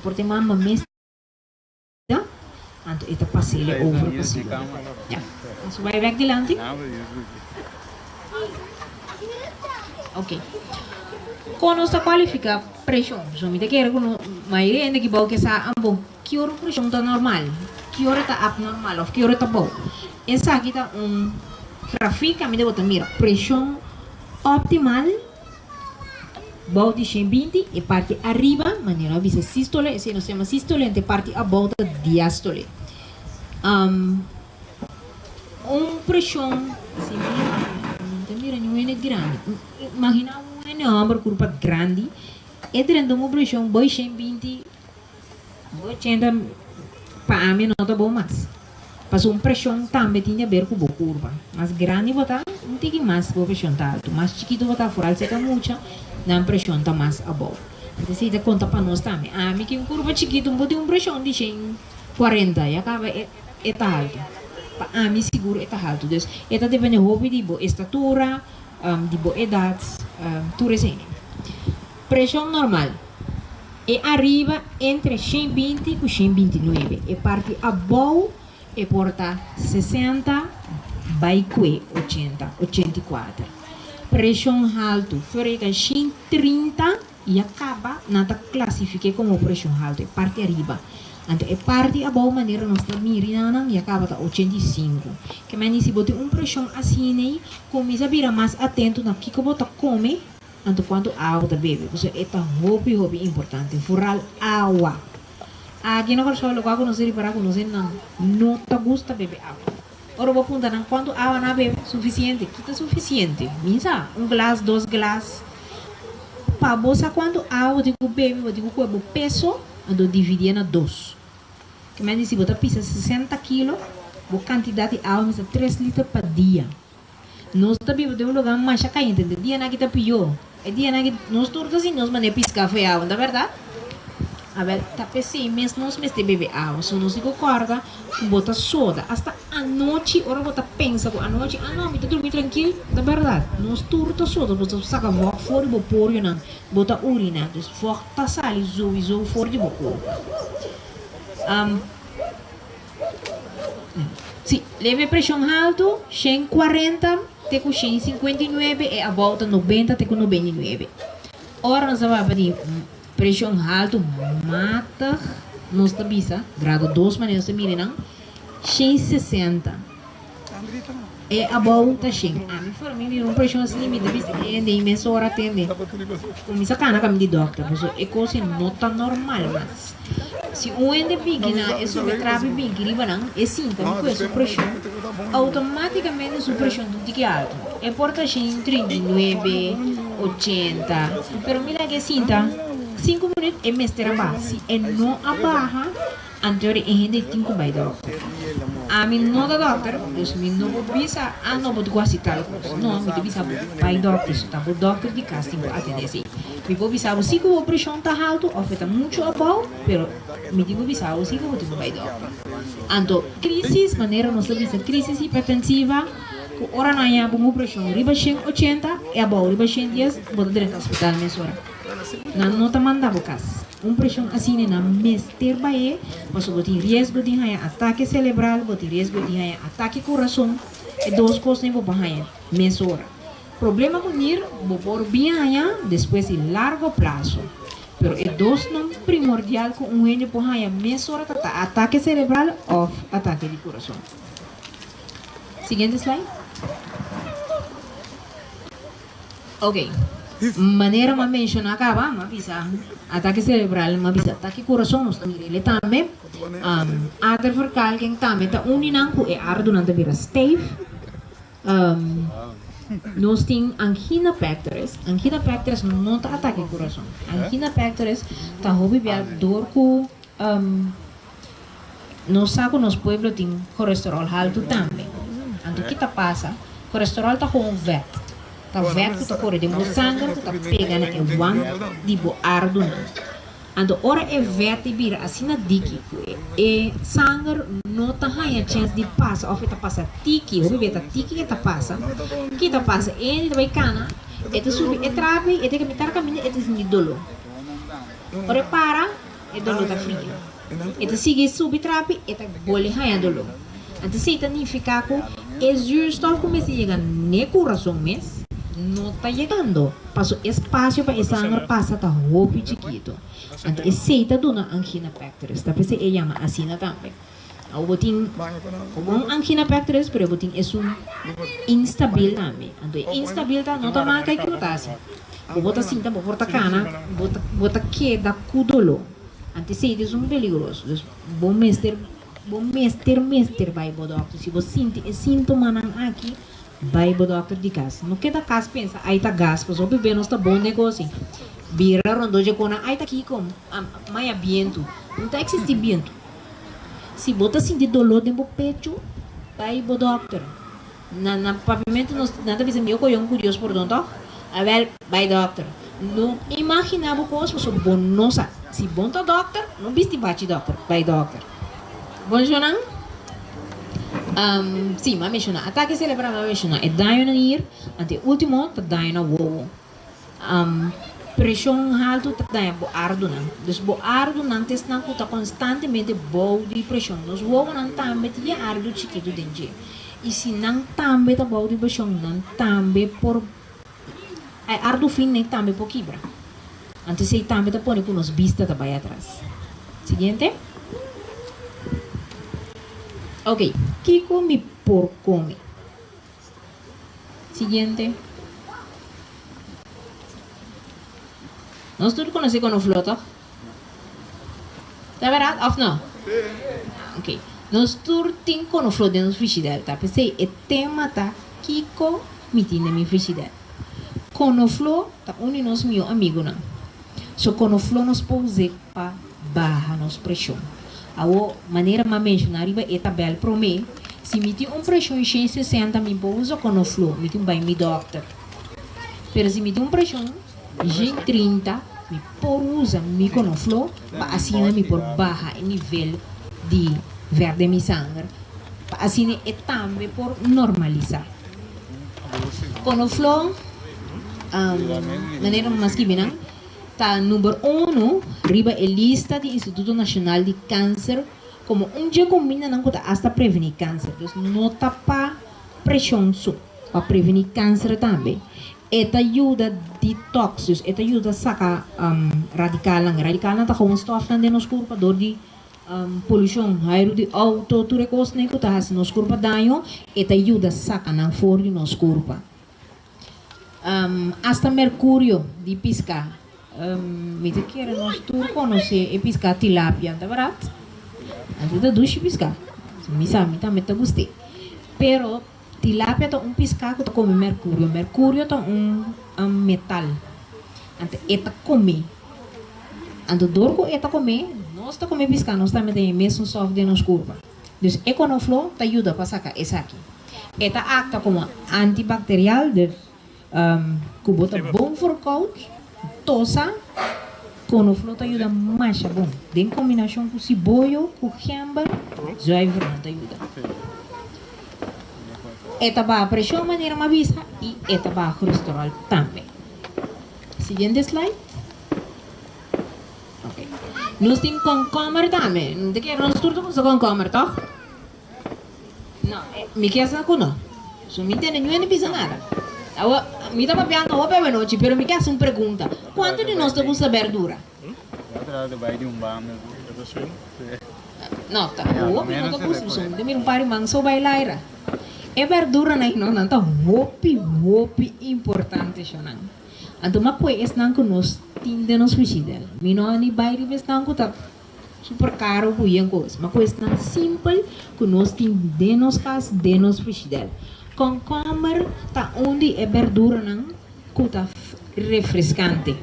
Por ta e mama mes ta, anto e ta pas'ele over pa su yu. Ya, nos bai bek dilanti. Ok. Kon nos ta kualifiká preshon? So mi ta kere ku no, mayoria hende aki bou ke sa ambo ki ora un preshon ta normal, ki ora ta abnormal òf ki ora ta bou. Esaki ta un grafik kaminda bo ta mira preshon optimal. Bou di 120, e parti ariba, manera a bisa sistole, esei nos yama sistole, ente parti abou ta diastole. Um, un preshon, si mira, mi ta mira niun hende grandi. Imagina un hende homber kurpa grandi, e drenta un preshon bou 120, 80 pa ami no ta bon mas. Pasobra un preshon tambe tin di haber ku bo kurpa. Mas grandi bo ta, un tiki mas bo preshon ta altu. Mas chikitu bo ta, foral si ta mucha, nan preshon ta mas abou. Anto esei ta konta pa nos tambe. Ami ki un kurpa chikitu, bo tin un preshon di 140, ya kaba e ta altu. Pa ami sigur e ta altu. Dus e ta depende hopi di bo estatura, di bo edat, tur esei. Preshon normal. E ariba entre 120 ku 129. E parti abou e por ta 60 bai kue 80, 84. Preshon haltu, frega 130 i a kaba nan ta klasifik'é komo preshon haltu, e parti ariba. Anto e parti abou manera nos ta miri nan ya kaba ta 85. Ke mende si bo tin un preshon asin'ei, kuminsá bira mas atento na kiko bo ta kome. Anto cuanto awa bo ta bebe? Pasobra e ta hopi hopi importante, vooral awa. Aki na Kòrsou lokual ku nos a ripará ku nos hendenan no ta gusta bebe awa. Ora bo punta nan cuanto awa nan a bebe, sufisiente. Ki ta sufisiente? Mi sa, un glas, dos glas. Pa bo sa cuanto awa bo tin ku bebe, bo tin ku kohe bo peso anto dividié na dos. Ke men di si bo ta pisa 60 kilo, bo kantidat di awa mester tres liter pa dia. Nos ta biba den un lugar masha kayente, e dianan aki ta pió. E dianan aki nos tur ta sinti nos manera piská for e awa, no ta bèrdat? Awèl, ta p'esei mes nos mester bebe awa. So nos tin ku kòrda ku bo ta soda. Asta anochi, ora bo ta pensa ku anochi, ah no, mi ta drumi trankil, ta bèrdat. Nos tur ta soda, bo ta saka vògt for di bo porionan, bo ta uriná. Dus vògt ta sali souiso for di bo kurpa. Si, leve preshon haltu, 140 te ku 159 e abou ta 90 te ku 99. Ora nos ta papia di preshon haltu matig, nos ta bisa, grado dos manera nos ta mira nan, 160. E abou ta 100. Ami for mi mira un preshon asina mi ta bisa e hende ei mesora tende. Kuminsá kana kaminda di dòkter pasobra e kos ei no ta normal mas. Si un hende biki na e sube trapi biki riba nan, e sinta mi ku e su preshon, outomátikamente su preshon ta un tiki altu. E por ta 139, 80, pero mi laga e sinta sinku minüt e mester a baha. Si e no a baha, anto e hende tin ku bai dòkter. Ami no ta dòkter, dus mi no por bisa, ah no bo tin ku hasi tal kos. No, mi ta bisa bo bai dòkter, so ta bo dòkter di kas tin ku atendé esei. Mi por bisa bo si ku bo preshon ta haltu òf e ta muchu abou, pero mi tin ku bisa bo si ku bo tin ku bai dòkter. Anto, krisis, manera nos ta bisa krisis hipertensiva, ku ora nan haña bo un preshon riba 180 i abou riba 110, bo ta drenta hospital mesora. Nan no ta manda bo kas. Un preshon asina nan mester bae, pasobra bo tin riesgo di haña atake selebral, bo tin riesgo di haña atake kurason, e dos kosnan bo por haña mesora. Problema ku nir bo por bin haña despues di largo plaso, pero e dosnan primordial ku un hende por haña mesora ta ta atake serebral òf atake di kurason. Siguiente slide. Ok, manera m'a menshoná kaba, m'a bisa atake serebral, m'a bisa atake kurason, nos ta mira ele tambe. Aderverkalking tambe ta un di nan ku e ardunan ta bira stijf. Nos tin angina pectoris. Angina pectoris no ta atake kurason. Angina pectoris ta hopi bia dor ku nos sa ku nos pueblo tin kolesterol haltu tambe. Anto ki ta pasa? Kolesterol ta komo vet. Ta vet ku ta kore den bo sanger ku ta pega na e wand di bo ardunan. Anto ora e vèt bira asina diki ku e sanger no ta haña chèns di pasa òf e ta pasa tiki, hopi bia ta tiki e ta pasa, ki ta pasa? E hende ta bai kana, e ta subi e trapi, e ta mitar kaminda e ta sinti doló. Ora e para. E doló ta fria. E ta sigui subi trapi, e ta bole haña doló. Anto esei ta nifiká ku e zuurstof ku mester yega n'e kurason mes no ta yegando, paso e spasio pa e sanger pasa ta hopi chikitu. Anto esei ta duna angina pectoris. Ta p'esei e yama asina tambe. Awor bo tin un angina pectoris, pero bo tin esun instabil tambe. Anto e instabil ta no ta maka e ku ta hasi. Bo bo ta sinta, bo por ta kana, bo ta bo ta keda ku doló. Anto esei ta esun peligroso. Dus bo mester bo mester mester bai bo dòkter. Si bo sinti e síntomanan aki, bai bo dòkter di kas. No keda kas pensa ai ta gas, pasobra hopi bes nos ta bon negoshi. Bira rondó dje kona ai ta kiko, maya bientu. No ta eksistí bientu. Si bo ta sinti doló den bo pechu, bai bo dòkter. Na na papiamentu nos nan ta bisa mihó koyon ku Dios pordon tòg? Awèl, bai dòkter. No imaginá bo kos pasobra bo no sa. Si bo no ta dòkter, no bisti bachi dòkter, bai dòkter. Bon shonnan, sí, m'a menshoná atake selebral, m'a menshoná e daño na nir, anto e último ta daño na wowo. Preshon haltu ta daña bo ardunan. Dus bo ardunan ta esnan ku ta konstantemente bou di preshon. Nos wowonan tambe tin e ardu chikitu den dje. I si nan tambe ta bou di preshon, nan tambe por, e ardu fin nan tambe por kibra. Anto esei tambe ta pone ku nos bista ta bai atras. Siguiente. Oke, kiko mi por kome? Siguiente. Nos tur conoce Conoflo, toch? Ta verdad of no? Ok. Nos tur tin Conoflo den nos frigidel, ta? P'esey e tema ta kico mi tin den mi frigidel. Conoflo ta un di nos miho amigonan. So Conoflo nos por us'e pa baha nos preshon. Awor, manera m'a menshoná riba e tabèl promé, si mi tin un preshon 160 mi por usa Conoflo, mi tin bai mi dòkter. Pero si mi tin un preshon 130 mi por usa mi Conoflo pa asina mi por baha e nivel di vèr den mi sanger, pa asina e tambe por normalisá. Conoflo, manera mi a skibi nan. Ta number uno riba e lista di Instituto Nacional di Cancer como un dje comindanan cu ta hasta preveni cancer. Dus no ta pa presion so, pa preveni cancer tambe. E ta yuda detox, dus e ta yuda saca radicalnan. Radicalnan ta gewoon stofnan den nos curpa door di polucion, hairu di auto, tur e cosnan cu ta haci nos curpa daño, e ta yuda saca nan for di nos curpa. Hasta mercurio di pisca. Mi ta kere nos tur conoce e pisca tilapia, ta berdad? Anto ta dushi pisca. Mi sa, mi tambe ta guste. Pero tilapia ta un pisca cu ta come mercurio. Mercurio ta un metal. Anto e ta come. Anto door cu e ta come, nos ta come pisca, nos tambe ta e mesun stof den nos curpa. Dus e conoflo ta yuda pa saca esaki. E ta actua como antibacterial, dus cu bo ta bon verkoud, tosa, conoflo ta yuda masha bon. Den combinacion cu siboyo, cu gember, zuiver nan ta yuda. E ta baha presion manera mi a bisa y e ta baha cholesterol tambe. Siguiente slide. Ok. Nos tin komkommer tambe. De ke nos tur ta gusta komkommer, tòg? No, mi ke sa ku no. So mi tende niun hende bisa nada. Awo, mi ta papiando hopi awenochi, pero mi ke hasi un pregunta. Kuantu di nos ta gusta berdura? No, ta hopi no ta gusta, pasobra mi ta mira un par di man so bai laira. E berduranan ei no, nan ta hopi, hopi importante, shonnan. Anto m'a koe esnan ku nos tin den nos frigidel. Mi no a ni bai riba esnan ku ta super karo ku yen kos. M'a koe esnan simpel ku nos tin den nos kas, den nos frigidel. Kònkòmber ta un di e berduranan ku ta refreskante.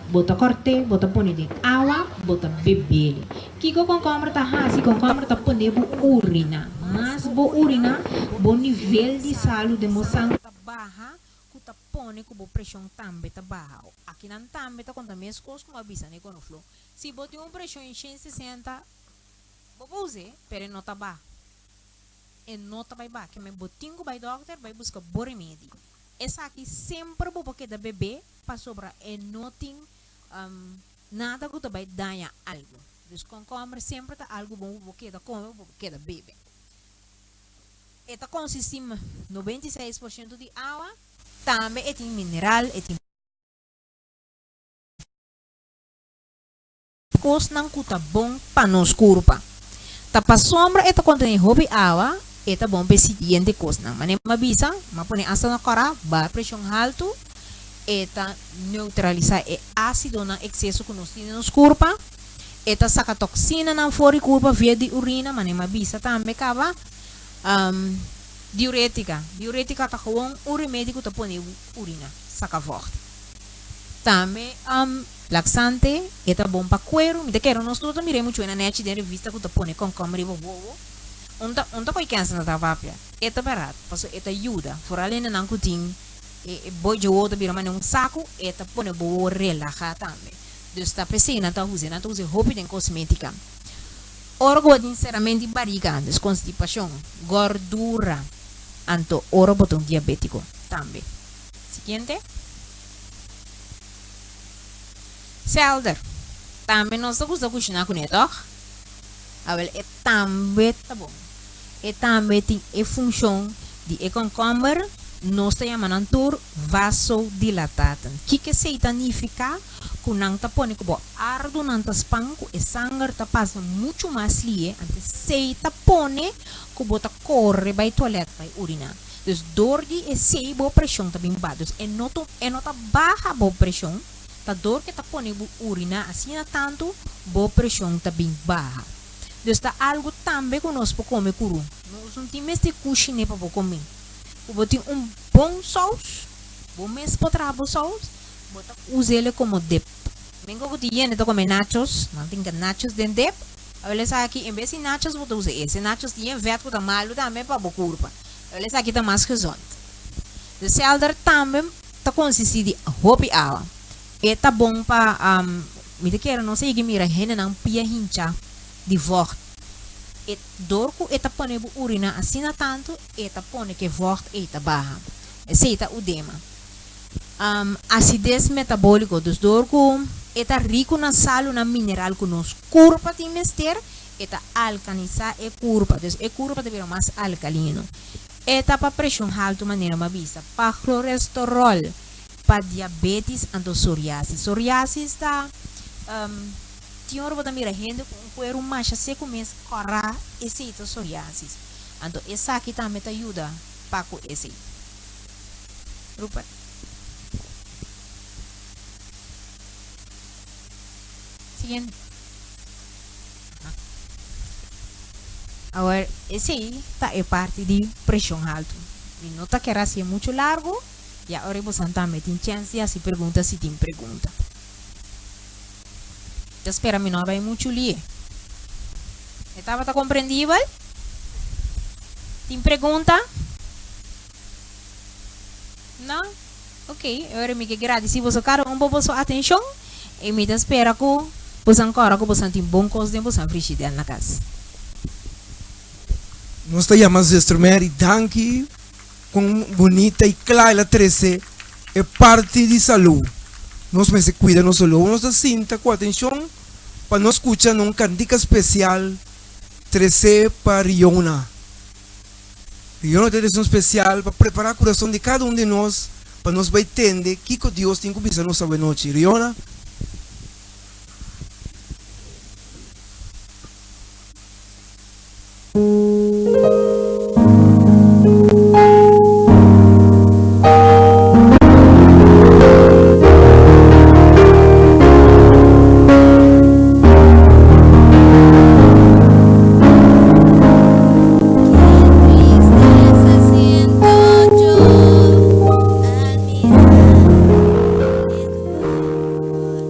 Bo ta kòrt'é, bo ta pone den awa, bo ta beb'é. Kiko kònkòmber ta hasi? Kònkòmber ta pone bo urina. Mas bo urina, bo nivel di salu den bo sanger ta baha ku ta pone ku bo preshon tambe ta baha. Akinan tambe ta konta meskos ku bo a bisa na e konofló. Si bo tin un preshon 160, bo por us'é, pero e no ta baha. E no ta bai baha. Keme bo tin ku bai dòkter bai buska bo remedi. Esaki semper bo por keda bebé pasobra e no tin. Nada ku ta bai daña algu. Dus kònkòmber semper ta algu bon ku bo keda kome ku bo keda bebe. E ta konsistí 96% di awa, tambe e tin mineral, e tin kosnan ku ta bon pa nos kurpa. Ta pasobra e ta kontené hopi awa, e ta bon pa e siguiente kosnan. Manera mi a bisa, mi a pone asta na kòrá, baha preshon haltu, e ta neutralisá e ásidonan ekseso ku nos tin den nos kurpa, e ta saka toksinanan for di kurpa via di urina, manera mi a bisa tambe kaba. Diurétika, Diurétika ta gewoon un remedi ku ta pone urina saka vògt. Tambe laxante, e ta bon pa cuero. Mi ta kere nos tur ta mira e muchuenan nechi den revista cu ta pone concomber riba wowo. Un ta un ta coy kensa na ta papia. E ta barat, pasobra e ta yuda. Vooral hendenan cu tin e e boy dje wowo ta bira manera un saco, e ta pone bo wowo relaha tambe. Dus ta p'esey nan ta usa, nan ta usa hopi den cosmetica. Ora cu bo tin seramento di bariga, dus constipacion, gordura, anto ora bo ta un diabetico tambe. Siguiente. Selder. Tambe nos ta gusta kushiná kuné, tòg? Awel, e tambe ta bon. E tambe tin e funshon di e kònkòmber, nos ta yama nan tur vasodilataten. Kiko esei ta nifiká? Ku nan ta pone ku bo ardunan ta span, ku e sanger ta pasa muchu mas lihe, anto esei ta pone ku bo ta kore bai tualèt bai uriná. Dus dor di esei bo preshon ta bin baha. Dus e no ta e no ta baha bo preshon, ta dor ke ta pone bo uriná asina tantu bo preshon ta bin baha. Dus ta algu tambe ku nos por kome kuru. Nos no tin mester kushiné pa bo kome. Ku bo tin un bon sous, bo mes por traha bo sous, bo ta us'el komo dip. Mengo ku tin hende ta kome nachos, nan tin ke nachos den dip, awel esaki en bes di nachos bo ta usa ese. Nachos tin e vèt ku ta malu tambe pa bo kurpa. Awel esaki ta mas gezond. De selder tambe ta konsistí di hopi awa. E ta bon pa, mi ta kere nos a yega mira hendenan pia hinchá di vògt. E dor ku e ta pone bo uriná asina tantu, e ta pone ku e vògt ei ta baha. Esei ta udema. Asides metabóliko, dus dor ku e ta riku na salunan mineral ku nos kurpa tin mester, E ta alkanisá e kurpa, dus e kurpa ta bira mas alkalino. E ta pa preshon haltu manera mi a bisa, pa klorestoròl, pa diabetis anto soriasis. Soriasis ta tin ora bo ta mira hende ku un kueru masha seku mes kòrá, esei ta soriasis. Anto esaki tambe ta yuda pa ku esei. Rupert. Siguiente. Awor, esei ta e parti di preshon haltu. Mi no ta ker hasié muchu largu, ya ora bosan tambe tin chèns di hasi pregunta si tin pregunta. Mi ta spera mi no a bai muchu lié. E tabata komprendibel? Tin pregunta? No? Ok, e ora mi ke gradisí boso kada un pa boso atenshon i mi ta spera ku bosan kòrda ku bosan tin bon kos den bosan frishider na kas. Nos ta yama Zuster Mary danki kon bunita i kla el a trese e parti di salú. Nos mester kuida nos salú. Nos ta sinta ku atenshon pa nos skucha na un kantika spesial tresé pa Riona. Yo no ta esun spesial pa prepará kurason di kada un di nos pa nos bai tende kiko Dios tin ku bisa nos awenochi. Riona. Tristeza siento yo al mirar de tu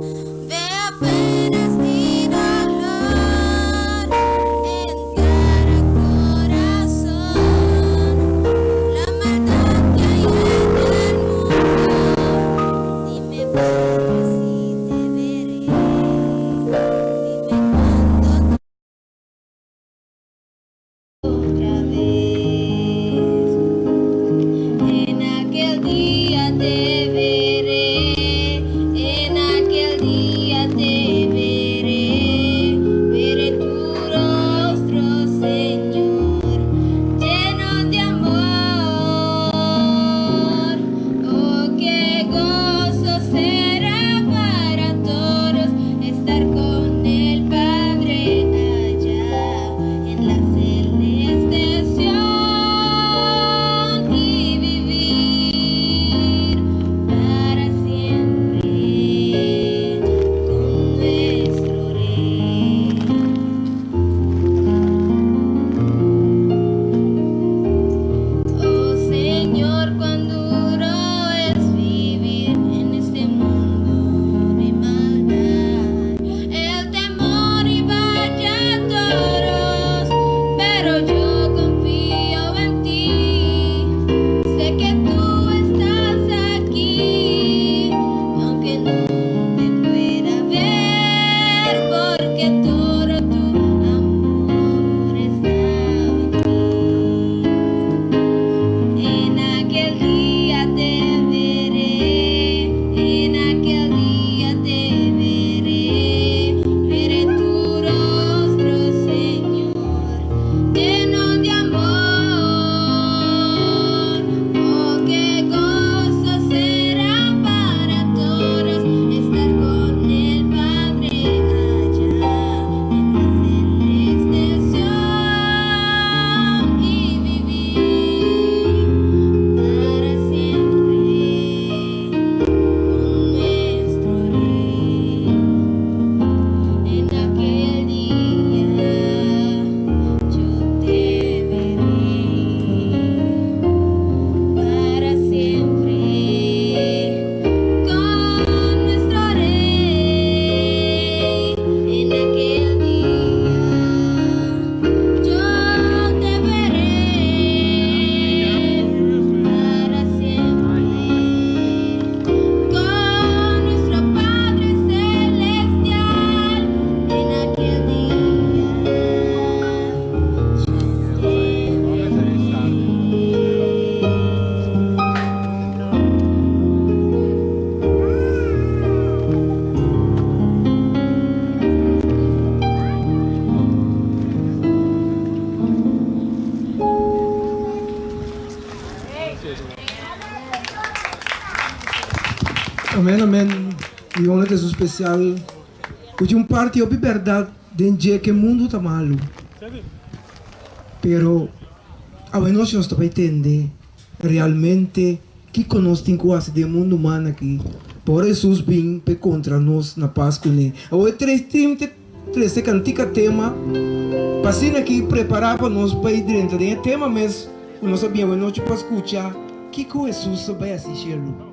Amen amen mi honor ta esun special cu tin un parti hopi berdad den dje ke mundo ta malo pero awe nochi nos ta bay tende realmente kico nos tin cu haci den mundo man aki pa ora Jesus bin p'e contra nos na pas cune. Awe e tres team ta trece cantica tema pa asina aki prepara pa nos bay drenta den e tema mes cu nos a bin awe nochi pa scucha kico Jesus ta bay haci shelu.